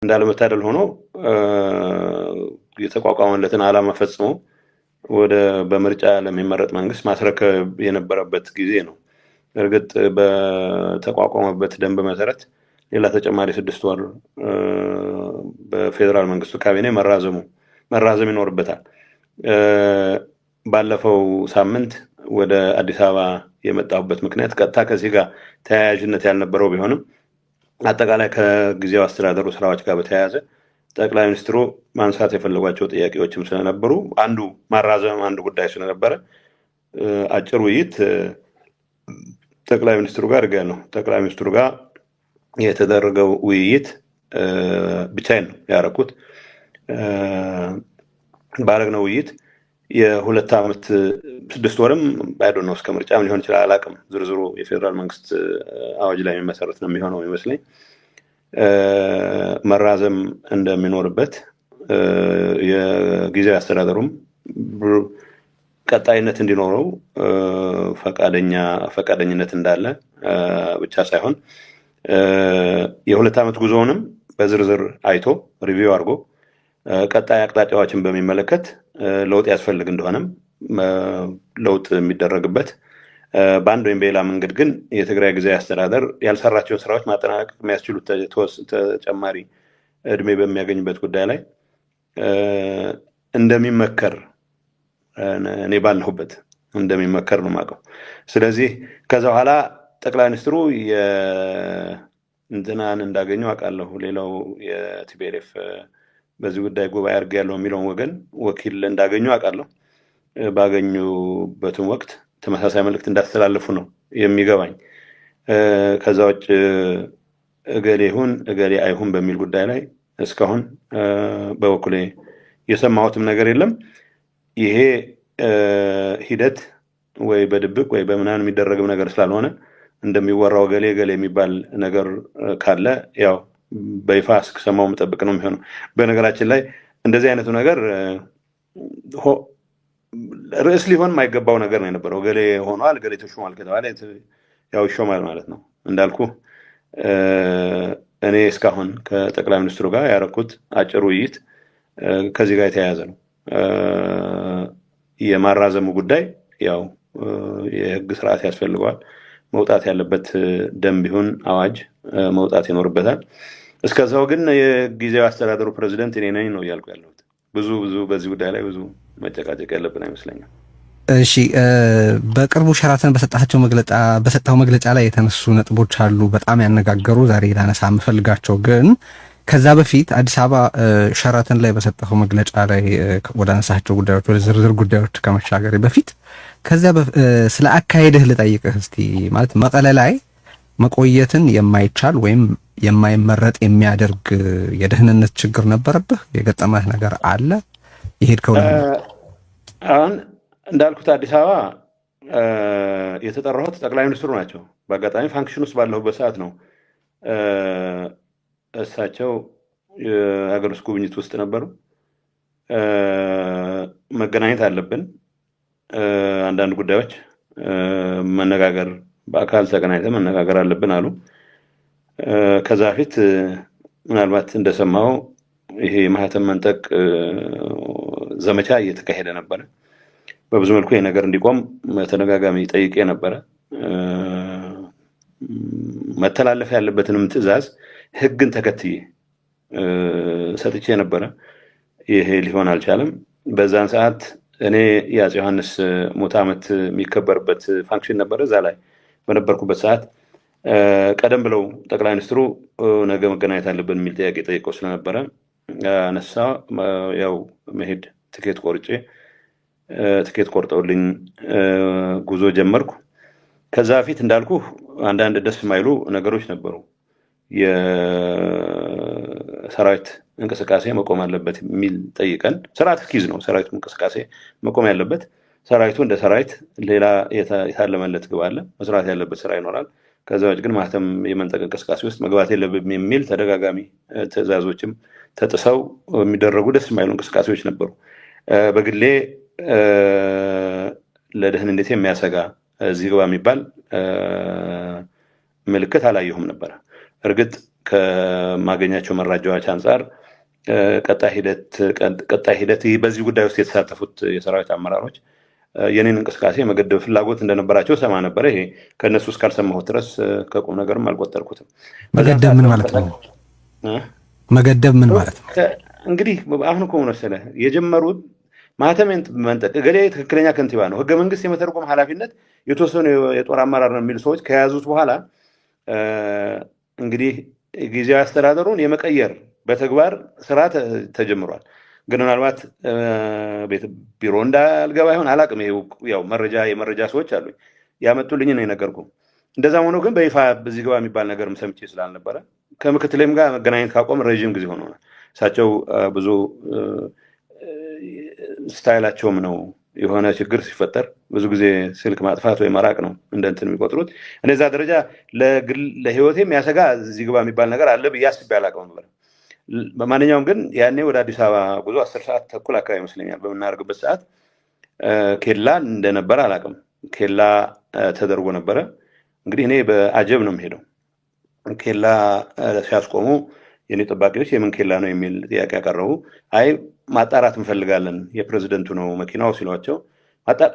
እንዳለመታደል ሆኖ የተቋቋመለትን ዓላማ ፈጽሞ ወደ በምርጫ ለሚመረጥ መንግስት ማስረከብ የነበረበት ጊዜ ነው። እርግጥ በተቋቋመበት ደንብ መሰረት ሌላ ተጨማሪ 6 ወር በፌዴራል መንግስቱ ካቢኔ መራዘም ይኖርበታል። ባለፈው ሳምንት ወደ አዲስ አበባ የመጣሁበት ምክንያት ቀጥታ ከዚህ ጋር ተያያዥነት ያልነበረው ቢሆንም አጠቃላይ ከጊዜያዊ አስተዳደሩ ስራዎች ጋር በተያያዘ ጠቅላይ ሚኒስትሩ ማንሳት የፈለጓቸው ጥያቄዎችም ስለነበሩ፣ አንዱ ማራዘም አንዱ ጉዳይ ስለነበረ አጭር ውይይት ጠቅላይ ሚኒስትሩ ጋር አድርጌያለሁ። ጠቅላይ ሚኒስትሩ ጋር የተደረገው ውይይት ብቻዬን ነው ያደረኩት። ባደረግነው ውይይት የ2 ዓመት 6 ወርም ባይዶ ነው፣ እስከ ምርጫም ሊሆን ይችላል፣ አላውቅም። ዝርዝሩ የፌዴራል መንግስት አዋጅ ላይ የሚመሰረት ነው የሚሆነው ይመስለኝ። መራዘም እንደሚኖርበት፣ የጊዜያዊ አስተዳደሩም ቀጣይነት እንዲኖረው ፈቃደኝነት እንዳለ ብቻ ሳይሆን የ2 ዓመት ጉዞውንም በዝርዝር አይቶ review አድርጎ ቀጣይ አቅጣጫዎችን በሚመለከት ለውጥ ያስፈልግ እንደሆነም ለውጥ የሚደረግበት፣ በአንድ ወይም በሌላ መንገድ ግን የትግራይ ጊዜያዊ አስተዳደር ያልሰራቸውን ስራዎች ማጠናቀቅ የሚያስችሉ ተጨማሪ እድሜ በሚያገኝበት ጉዳይ ላይ እንደሚመከር፣ እኔ ባለሁበት እንደሚመከር ነው የማውቀው። ስለዚህ ከዛ በኋላ ጠቅላይ ሚኒስትሩ እንትናን እንዳገኙ አውቃለሁ። ሌላው የ TPLF በዚህ ጉዳይ ጉባኤ አድርጌያለሁ የሚለውን ወገን ወኪል እንዳገኙ አውቃለሁ። ባገኙበትም ወቅት ተመሳሳይ መልእክት እንዳስተላለፉ ነው የሚገባኝ። ከዛ ውጭ እገሌ ይሁን እገሌ አይሁን በሚል ጉዳይ ላይ እስካሁን በበኩሌ የሰማሁትም ነገር የለም። ይሄ ሂደት ወይ በድብቅ ወይ በምናምን የሚደረግም ነገር ስላልሆነ እንደሚወራው እገሌ እገሌ የሚባል ነገር ካለ ያው በይፋ እስክሰማው መጠበቅ ነው የሚሆነው። በነገራችን ላይ እንደዚህ አይነቱ ነገር ርዕስ ሊሆን የማይገባው ነገር ነው የነበረው። እገሌ ሆኗል፣ እገሌ ተሾሟል ከተባለ ያው ይሾማል ማለት ነው። እንዳልኩ እኔ እስካሁን ከጠቅላይ ሚኒስትሩ ጋር ያረኩት አጭር ውይይት ከዚህ ጋር የተያያዘ ነው። የማራዘሙ ጉዳይ ያው የህግ ስርዓት ያስፈልገዋል። መውጣት ያለበት ደንብ ይሁን አዋጅ መውጣት ይኖርበታል። እስከዛው ግን የጊዜያዊ አስተዳደሩ ፕሬዚደንት እኔ ነኝ ነው እያልኩ ያለሁት። ብዙ ብዙ በዚህ ጉዳይ ላይ ብዙ መጨቃጨቅ ያለብን አይመስለኝም። እሺ፣ በቅርቡ ሸራተን በሰጣቸው መግለጫ በሰጠው መግለጫ ላይ የተነሱ ነጥቦች አሉ በጣም ያነጋገሩ፣ ዛሬ ላነሳ የምፈልጋቸው። ግን ከዛ በፊት አዲስ አበባ ሸራተን ላይ በሰጠኸው መግለጫ ላይ ወደ አነሳቸው ጉዳዮች፣ ወደ ዝርዝር ጉዳዮች ከመሻገሬ በፊት ከዚያ ስለ አካሄድህ ልጠይቅህ እስቲ። ማለት መቀለ ላይ መቆየትን የማይቻል ወይም የማይመረጥ የሚያደርግ የደህንነት ችግር ነበረብህ? የገጠመህ ነገር አለ? የሄድከው ለምን? አሁን እንዳልኩት አዲስ አበባ የተጠራሁት ጠቅላይ ሚኒስትሩ ናቸው። በአጋጣሚ function ውስጥ ባለሁበት ሰዓት ነው። እሳቸው የሀገር ውስጥ ጉብኝት ውስጥ ነበሩ። መገናኘት አለብን፣ አንዳንድ ጉዳዮች መነጋገር፣ በአካል ተገናኝተን መነጋገር አለብን አሉ። ከዛ በፊት ምናልባት እንደሰማው ይሄ የማህተም መንጠቅ ዘመቻ እየተካሄደ ነበረ። በብዙ መልኩ ይሄ ነገር እንዲቆም ተደጋጋሚ ጠይቄ ነበረ። መተላለፍ ያለበትንም ትዕዛዝ ህግን ተከትዬ ሰጥቼ ነበረ። ይሄ ሊሆን አልቻለም። በዛን ሰዓት እኔ የአፄ ዮሐንስ ሙት ዓመት የሚከበርበት function ነበረ። እዛ ላይ በነበርኩበት ሰዓት ቀደም ብለው ጠቅላይ ሚኒስትሩ ነገ መገናኘት አለብን የሚል ጥያቄ ጠይቀው ስለነበረ አነሳ። ያው መሄድ ትኬት ቆርጬ፣ ትኬት ቆርጠውልኝ ጉዞ ጀመርኩ። ከዛ በፊት እንዳልኩ አንዳንድ ደስ የማይሉ ነገሮች ነበሩ። የሰራዊት እንቅስቃሴ መቆም አለበት የሚል ጠይቀን፣ ስርዓት እስኪይዝ ነው ሰራዊቱ እንቅስቃሴ መቆም ያለበት። ሰራዊቱ እንደ ሰራዊት ሌላ የታለመለት ግብ አለ፣ መስራት ያለበት ስራ ይኖራል። ከዛ ውጭ ግን ማህተም የመንጠቅ እንቅስቃሴ ውስጥ መግባት የለብም የሚል ተደጋጋሚ ትዕዛዞችም ተጥሰው የሚደረጉ ደስ የማይሉ እንቅስቃሴዎች ነበሩ። በግሌ ለደህንነቴ የሚያሰጋ እዚህ ግባ የሚባል ምልክት አላየሁም ነበረ። እርግጥ ከማገኛቸው መረጃዎች አንጻር ቀጣይ ሂደት ይህ በዚህ ጉዳይ ውስጥ የተሳተፉት የሰራዊት አመራሮች የኔን እንቅስቃሴ የመገደብ ፍላጎት እንደነበራቸው ሰማ ነበረ። ይሄ ከእነሱ እስካልሰማሁት ድረስ ከቁም ነገርም አልቆጠርኩትም። መገደብ ምን ማለት ነው? መገደብ ምን ማለት ነው? እንግዲህ አሁን እኮ መሰለህ የጀመሩት ማህተም መንጠቅ፣ እገሌ ትክክለኛ ከንቲባ ነው፣ ህገ መንግስት የመተርጎም ኃላፊነት የተወሰኑ የጦር አመራር ነው የሚሉ ሰዎች ከያዙት በኋላ እንግዲህ ጊዜያዊ አስተዳደሩን የመቀየር በተግባር ስራ ተጀምሯል። ግን ምናልባት ቤት ቢሮ እንዳልገባ ይሆን አላቅም። ያው የመረጃ ሰዎች አሉኝ፣ ያመጡልኝ ነው የነገርኩህ። እንደዛም ሆኖ ግን በይፋ በዚህ ግባ የሚባል ነገርም ሰምቼ ስላልነበረ ከምክትሌም ጋር መገናኘት ካቆም ረዥም ጊዜ ሆኖናል። እሳቸው ብዙ style ኣቸውም ነው፣ የሆነ ችግር ሲፈጠር ብዙ ጊዜ ስልክ ማጥፋት ወይ መራቅ ነው እንደ እንትን የሚቆጥሩት። እኔ እዛ ደረጃ ለግል ለህይወቴ የሚያሰጋ እዚህ ግባ የሚባል ነገር አለ ብዬ አስቤ አላውቅም ነበር። በማንኛውም ግን ያኔ ወደ አዲስ አበባ ጉዞ 10 ሰዓት ተኩል አካባቢ ይመስለኛል በምናደርግበት ሰዓት ኬላ እንደነበረ አላውቅም። ኬላ ተደርጎ ነበረ። እንግዲህ እኔ በአጀብ ነው የምሄደው። ኬላ ሲያስቆሙ የኔ ጠባቂዎች የምን ኬላ ነው የሚል ጥያቄ ያቀረቡ፣ አይ ማጣራት እንፈልጋለን፣ የፕሬዚደንቱ ነው መኪናው ሲሏቸው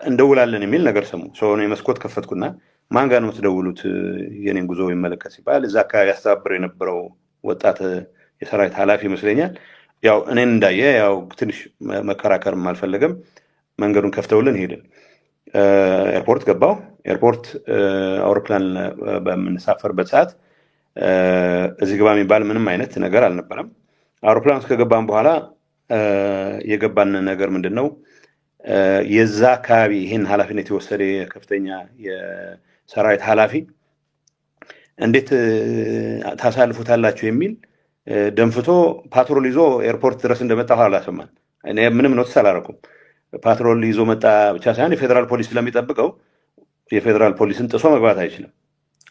እንደውላለን የሚል ነገር ሰሙ። So እኔ መስኮት ከፈትኩና ማን ጋር ነው የምትደውሉት የኔን ጉዞ የሚመለከት ሲባል እዛ አካባቢ ያስተባብር የነበረው ወጣት የሰራዊት ኃላፊ ይመስለኛል። ያው እኔን እንዳየ ያው ትንሽ መከራከርም አልፈለገም። መንገዱን ከፍተውልን ሄድን። ኤርፖርት ገባው። ኤርፖርት አውሮፕላን በምንሳፈርበት ሰዓት እዚህ ግባ የሚባል ምንም አይነት ነገር አልነበረም። አውሮፕላን ውስጥ ከገባን በኋላ የገባን ነገር ምንድን ነው? የዛ አካባቢ ይህን ኃላፊነት የወሰደ ከፍተኛ የሰራዊት ኃላፊ እንዴት ታሳልፉታላችሁ የሚል ደንፍቶ ፓትሮል ይዞ ኤርፖርት ድረስ እንደመጣ ኋላ ሰማን። እኔ ምንም notice አላደረኩም። ፓትሮል ይዞ መጣ ብቻ ሳይሆን የፌዴራል ፖሊስ ስለሚጠብቀው የፌዴራል ፖሊስን ጥሶ መግባት አይችልም፣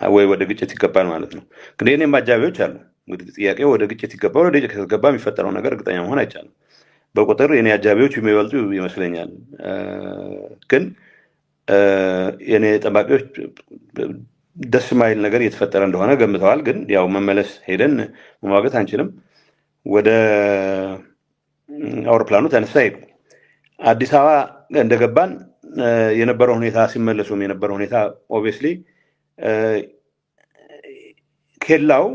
ወይ ወደ ግጭት ይገባል ማለት ነው። እንግዲህ እኔም አጃቢዎች አሉ። እንግዲህ ጥያቄው ወደ ግጭት ይገባል። ወደ ግጭት ከተገባ የሚፈጠረው ነገር እርግጠኛ መሆን አይቻልም። በቁጥር የኔ አጃቢዎች የሚበልጡ ይመስለኛል። ግን የኔ ጠባቂዎች ደስ የማይል ነገር እየተፈጠረ እንደሆነ ገምተዋል። ግን ያው መመለስ ሄደን መሟገት አንችልም። ወደ አውሮፕላኑ ተነሳ ሄዱ። አዲስ አበባ እንደገባን የነበረው ሁኔታ፣ ሲመለሱም የነበረው ሁኔታ obviously ኬላው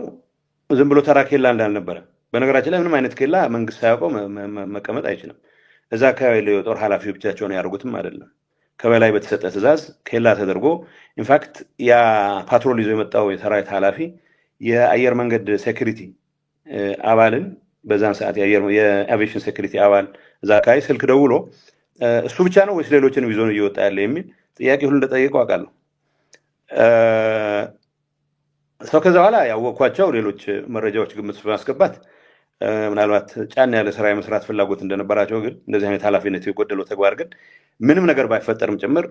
ዝም ብሎ ተራ ኬላ እንዳልነበረ፣ በነገራችን ላይ ምንም አይነት ኬላ መንግስት ሳያውቀው መቀመጥ አይችልም። እዛ አካባቢ ላይ የጦር ኃላፊ ብቻቸውን ያደርጉትም አይደለም። ከበላይ በተሰጠ ትዕዛዝ ኬላ ተደርጎ in fact ያ ፓትሮል ይዞ የመጣው የሰራዊት ኃላፊ የአየር መንገድ security አባልን፣ በዛን ሰዓት የ aviation security አባል እዛ አካባቢ ስልክ ደውሎ እሱ ብቻ ነው ወይስ ሌሎችንም ይዞ ነው እየወጣ ያለ የሚል ጥያቄ ሁሉ እንደጠየቀው አውቃለሁ። So ከዛ በኋላ ያወቅኳቸው ሌሎች መረጃዎች ግምት ውስጥ በማስገባት ምናልባት ጫና ያለ ስራ የመስራት ፍላጎት እንደነበራቸው፣ ግን እንደዚህ አይነት ኃላፊነት የጎደለው ተግባር ግን ምንም ነገር ባይፈጠርም ጭምር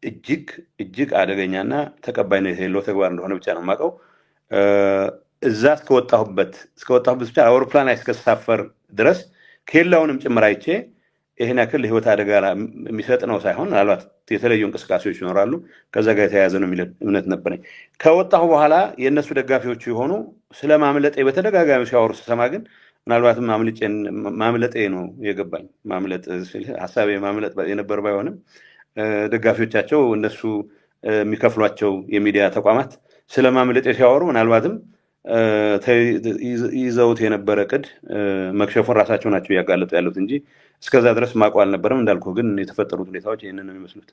እጅግ እጅግ አደገኛና ተቀባይነት የሌለው ተግባር እንደሆነ ብቻ ነው የማውቀው። እዛ እስከወጣሁበት ብቻ አውሮፕላን ላይ እስከተሳፈር ድረስ ኬላውንም ጭምር አይቼ ይህን ያክል ለህይወት አደጋ የሚሰጥ ነው ሳይሆን ምናልባት የተለዩ እንቅስቃሴዎች ይኖራሉ፣ ከዛ ጋር የተያያዘ ነው የሚል እምነት ነበረኝ። ከወጣሁ በኋላ የእነሱ ደጋፊዎች የሆኑ ስለ ማምለጤ በተደጋጋሚ ሲያወሩ ስሰማ ግን ምናልባትም ማምለጤ ነው የገባኝ። ማምለጥ ሀሳቤ ማምለጥ የነበር ባይሆንም ደጋፊዎቻቸው እነሱ የሚከፍሏቸው የሚዲያ ተቋማት ስለ ማምለጤ ሲያወሩ ምናልባትም ይዘውት የነበረ እቅድ መክሸፉን ራሳቸው ናቸው እያጋለጡ ያሉት እንጂ እስከዛ ድረስ ማውቀው አልነበረም። እንዳልኩ ግን የተፈጠሩት ሁኔታዎች ይህንን ነው የሚመስሉት።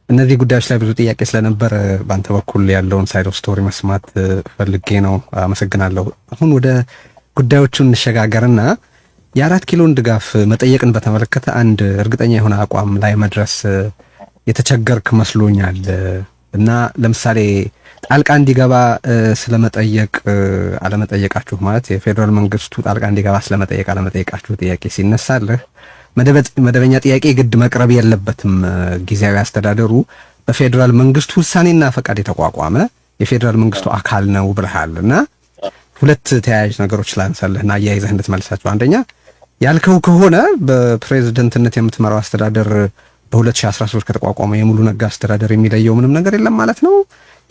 እነዚህ ጉዳዮች ላይ ብዙ ጥያቄ ስለነበር በአንተ በኩል ያለውን side of story መስማት ፈልጌ ነው። አመሰግናለሁ። አሁን ወደ ጉዳዮቹ እንሸጋገርና የአራት ኪሎን ድጋፍ መጠየቅን በተመለከተ አንድ እርግጠኛ የሆነ አቋም ላይ መድረስ የተቸገርክ መስሎኛል። እና ለምሳሌ ጣልቃ እንዲገባ ስለመጠየቅ አለመጠየቃችሁ፣ ማለት የፌዴራል መንግስቱ ጣልቃ እንዲገባ ስለመጠየቅ አለመጠየቃችሁ ጥያቄ ሲነሳልህ መደበኛ ጥያቄ ግድ መቅረብ የለበትም፣ ጊዜያዊ አስተዳደሩ በፌዴራል መንግስቱ ውሳኔና ፈቃድ የተቋቋመ የፌዴራል መንግስቱ አካል ነው ብለሃል። እና ሁለት ተያያዥ ነገሮች ላንሳልህና አያይዘህ እንድትመልሳቸው። አንደኛ፣ ያልከው ከሆነ በፕሬዝደንትነት የምትመራው አስተዳደር በ2013 ከተቋቋመ የሙሉ ነጋ አስተዳደር የሚለየው ምንም ነገር የለም ማለት ነው።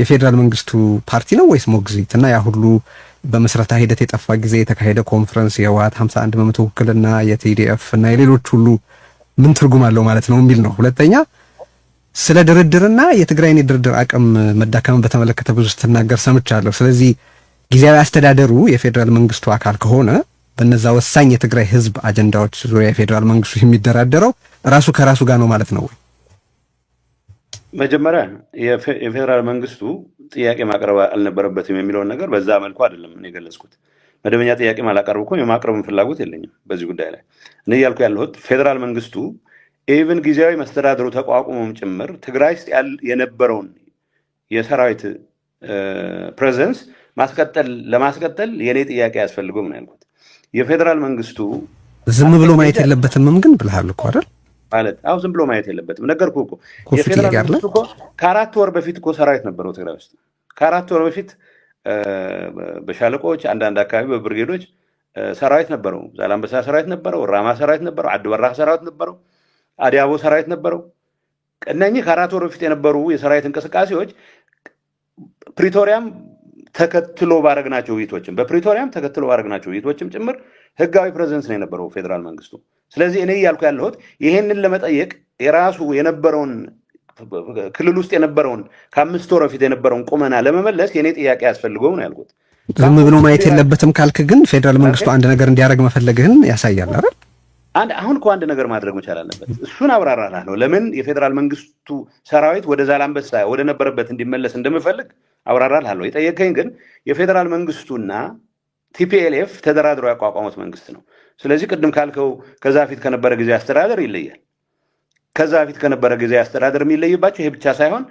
የፌዴራል መንግስቱ ፓርቲ ነው ወይስ ሞግዚት? እና ያ ሁሉ በምስረታ ሂደት የጠፋ ጊዜ የተካሄደ ኮንፈረንስ፣ የህወሓት 51% ውክልና፣ የ TDF እና የሌሎች ሁሉ ምን ትርጉም አለው ማለት ነው የሚል ነው። ሁለተኛ፣ ስለ ድርድርና የትግራይን የድርድር አቅም መዳከምን በተመለከተ ብዙ ስትናገር ሰምቻለሁ። ስለዚህ ጊዜያዊ አስተዳደሩ የፌዴራል መንግስቱ አካል ከሆነ በነዛ ወሳኝ የትግራይ ህዝብ አጀንዳዎች ዙሪያ የፌዴራል መንግስቱ የሚደራደረው ራሱ ከራሱ ጋር ነው ማለት ነው ወይ? መጀመሪያ የፌዴራል መንግስቱ ጥያቄ ማቅረብ አልነበረበትም የሚለውን ነገር በዛ መልኩ አይደለም እኔ የገለጽኩት። መደበኛ ጥያቄ ማላቀርብ እኮ የማቅረብን ፍላጎት የለኝም በዚህ ጉዳይ ላይ። እኔ እያልኩ ያለሁት ፌዴራል መንግስቱ even ጊዜያዊ መስተዳድሩ ተቋቁሞም ጭምር ትግራይ ውስጥ የነበረውን የሰራዊት presence ለማስቀጠል የእኔ ጥያቄ አያስፈልገውም ነው ያልኩት። የፌዴራል መንግስቱ ዝም ብሎ ማየት የለበትምም ግን ብለሃል እኮ አይደል? ማለት አዎ፣ ዝም ብሎ ማየት የለበትም። ነገርኩህ እኮ፣ የፌዴራል መንግስቱ እኮ ከ4 ወር በፊት እኮ ሰራዊት ነበረው ትግራይ ውስጥ። ከ4 ወር በፊት በሻለቆች፣ አንዳንድ አካባቢ በብርጌዶች ሰራዊት ነበረው። ዛላምበሳ ሰራዊት ነበረው፣ ራማ ሰራዊት ነበረው፣ አዲ በራህ ሰራዊት ነበረው፣ አዲያቦ ሰራዊት ነበረው። እነኚህ ከ4 ወር በፊት የነበሩ የሰራዊት እንቅስቃሴዎች ፕሪቶሪያም ተከትሎ ባረግናቸው ውይይቶችም በፕሪቶሪያም ተከትሎ ባረግናቸው ውይይቶችም ጭምር ህጋዊ presence ነው የነበረው ፌዴራል መንግስቱ። ስለዚህ እኔ እያልኩ ያለሁት ይሄንን ለመጠየቅ የራሱ የነበረውን፣ ክልል ውስጥ የነበረውን፣ ከ5 ወር በፊት የነበረውን ቁመና ለመመለስ የኔ ጥያቄ አያስፈልገውም ነው ያልኩት። ዝም ብሎ ማየት የለበትም ካልክ ግን ፌዴራል መንግስቱ አንድ ነገር እንዲያደርግ መፈለግህን ያሳያል አይደል? አንድ አሁን እኮ አንድ ነገር ማድረግ መቻል አለበት። እሱን አብራራላለሁ። ለምን የፌዴራል መንግስቱ ሰራዊት ወደ ዛላምበሳ ወደ ነበረበት እንዲመለስ እንደምፈልግ አብራራላለሁ። የጠየቀኝ ግን የፌዴራል መንግስቱና TPLF ተደራድረው ያቋቋሙት መንግስት ነው። ስለዚህ ቅድም ካልከው ከዛ በፊት ከነበረ ጊዜያዊ አስተዳደር ይለያል። ከዛ በፊት ከነበረ ጊዜያዊ አስተዳደር የሚለይባቸው ይሄ ብቻ ሳይሆን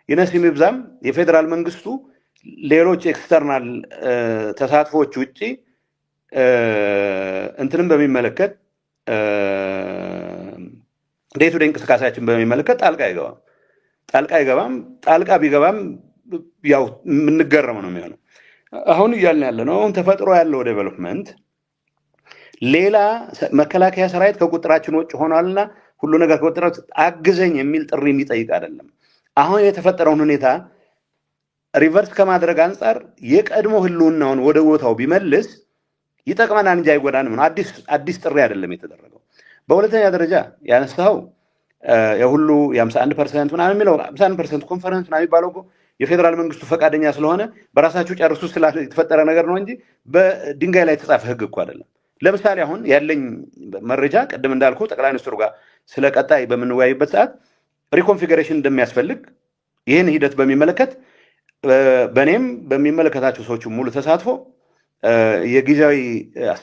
ይነስም ይብዛም የፌዴራል መንግስቱ ሌሎች external ተሳትፎዎች ውጭ እንትንም በሚመለከት፣ day to day እንቅስቃሴያችን በሚመለከት ጣልቃ አይገባም። ጣልቃ አይገባም። ጣልቃ ቢገባም ያው የምንገረመው ነው የሚሆነው። አሁን እያልን ያለ ነው፣ አሁን ተፈጥሮ ያለው development ሌላ መከላከያ ሰራዊት ከቁጥጥራችን ውጭ ሆኗልና ሁሉ ነገር ከቁጥጥራችን አግዘኝ የሚል ጥሪ የሚጠይቅ አይደለም። አሁን የተፈጠረውን ሁኔታ reverse ከማድረግ አንጻር የቀድሞ ህልውናውን ወደ ቦታው ቢመልስ ይጠቅመናል እንጂ አይጎዳንም ነው። አዲስ ጥሪ አይደለም የተደረገው። በሁለተኛ ደረጃ ያነሳው የሁሉ የ51% ምናምን የሚለው፣ 51% ኮንፈረንስ ምናምን የሚባለው እኮ የፌዴራል መንግስቱ ፈቃደኛ ስለሆነ በራሳችሁ ጨርሱ ስላለ የተፈጠረ ነገር ነው እንጂ በድንጋይ ላይ የተጻፈ ህግ እኮ አይደለም። ለምሳሌ አሁን ያለኝ መረጃ ቅድም እንዳልኩ ጠቅላይ ሚኒስትሩ ጋር ስለ ቀጣይ በምንወያይበት ሰዓት reconfiguration እንደሚያስፈልግ ይህን ሂደት በሚመለከት በእኔም በሚመለከታቸው ሰዎች ሙሉ ተሳትፎ የጊዜያዊ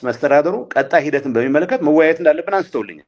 መስተዳደሩ ቀጣይ ሂደትን በሚመለከት መወያየት እንዳለብን አንስተውልኛል።